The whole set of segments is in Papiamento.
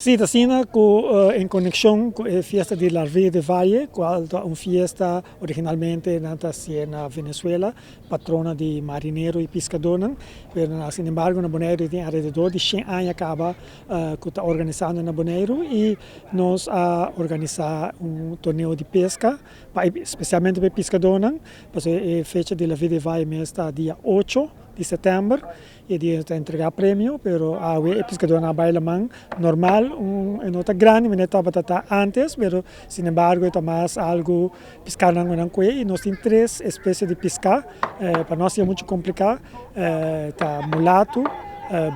Sí, ta asina ku en konekshon ku e fiesta di La Ría de Valle, kual ta un fiesta originalmente nan ta hasié na Venezuela, patrona di marinero i piskadónan, pero sin embargo na Boneiru tin alrededor di shen aña kaba ku ta organisando na Boneiru i nos a organisá un torneo di peska pa spesialmente pa e piskadónan, pasobra e fecha di La Ría de Valle mes ta dia ocho di sètèmber. E dia ta entregá premio, pero awe e piskadónan a bai laman normal, un e no ta grandi manera tabata ta ántes, pero sin embargo e ta mas algu piskánan ku nan kue i nos tin tres espesie di piská, pa no hasié muchu kompliká, ta mulatu,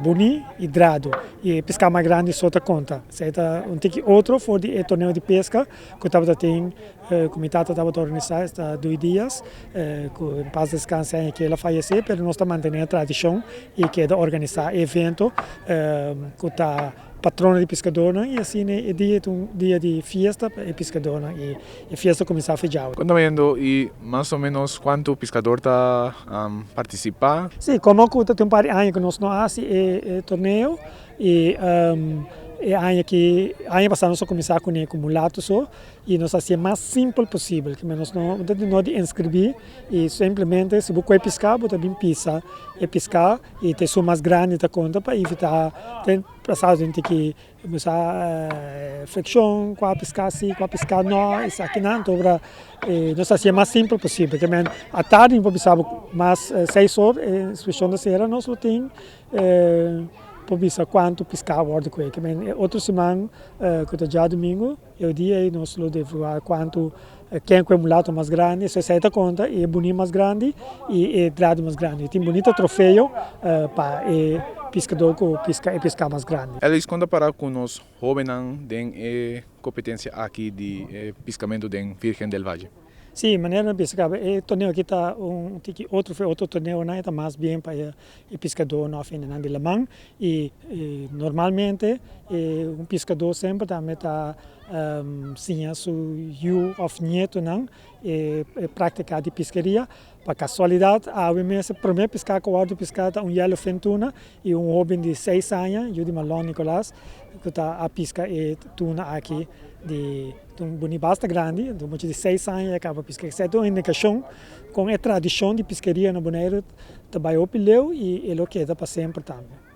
buní i dradu, i e piská mas grandi so ta konta. Esei ta un tiki otro for di e torneo di peska ku tabata tin Ku mi tata tabata organisá esta dui dias, ku en pas deskanse aña ke el a fayesé, pero nos ta mantené e tradishon i keda organisá e evento ku ta patrono di piskadónan i asina e dia ta un dia di fiesta pa e piskadónan i e fiesta kuminsá fe djawe. Kon ta bayendo i mas o ménos kuantu piskador ta partisipá? Sí, komo ku ta tin un par di aña ku nos no hasi e torneo i e aña aki, aña pasá nos a kuminsá kuné ku mulato so. I nos hasié mas simpel posibel, ke nos no ta no di inskribí i simplemente si bo kohe piská bo ta bin pisa e piská i ta esun mas grandi ta konta pa evitá den pasado tin tiki kuminsá frikshon kua piská si kua piská no esakinan anto nos hasié mas simpel posibel ke men atardi mi por bisa bo mas seis or e inskripshon ta sera nos lo tin por bisa kuantu piská a wòrdu kohe ke men e otro siman ku ta djadumingu. E dia ei nos lo devaluá kuantu ken ku e mulato mas grandi, so esei ta konta e buní mas grandi i e dradu mas grandi. Tin bunita trofeo pa e piskadó ku piska e piská mas grandi. Elvis, kon ta para ku nos hóbennan den e kompetensia aki di e piskamentu den Virgen del Valle? Sí, manera mi a bisa kaba, e torneo aki ta un tiki otro for e otro torneonan, e ta mas bien pa e piskadónan òf hendenan di laman. I normalmente un piskadó semper tambe ta siña su yu òf nietonan e práktika di piskeria. Pa kasualidat awe mes e promé piská ku wòrdu piská ta un yellowfin tuna i un hóben di seis aña, yu di Malon Nicolas, ku ta a piska e tuna aki di un buni basta grandi, un mucha di seis aña ya kaba piska. Esei ta un indikashon kon e tradishon di piskeria na Boneiru ta bai hopi leu i e lo keda pa semper tambe.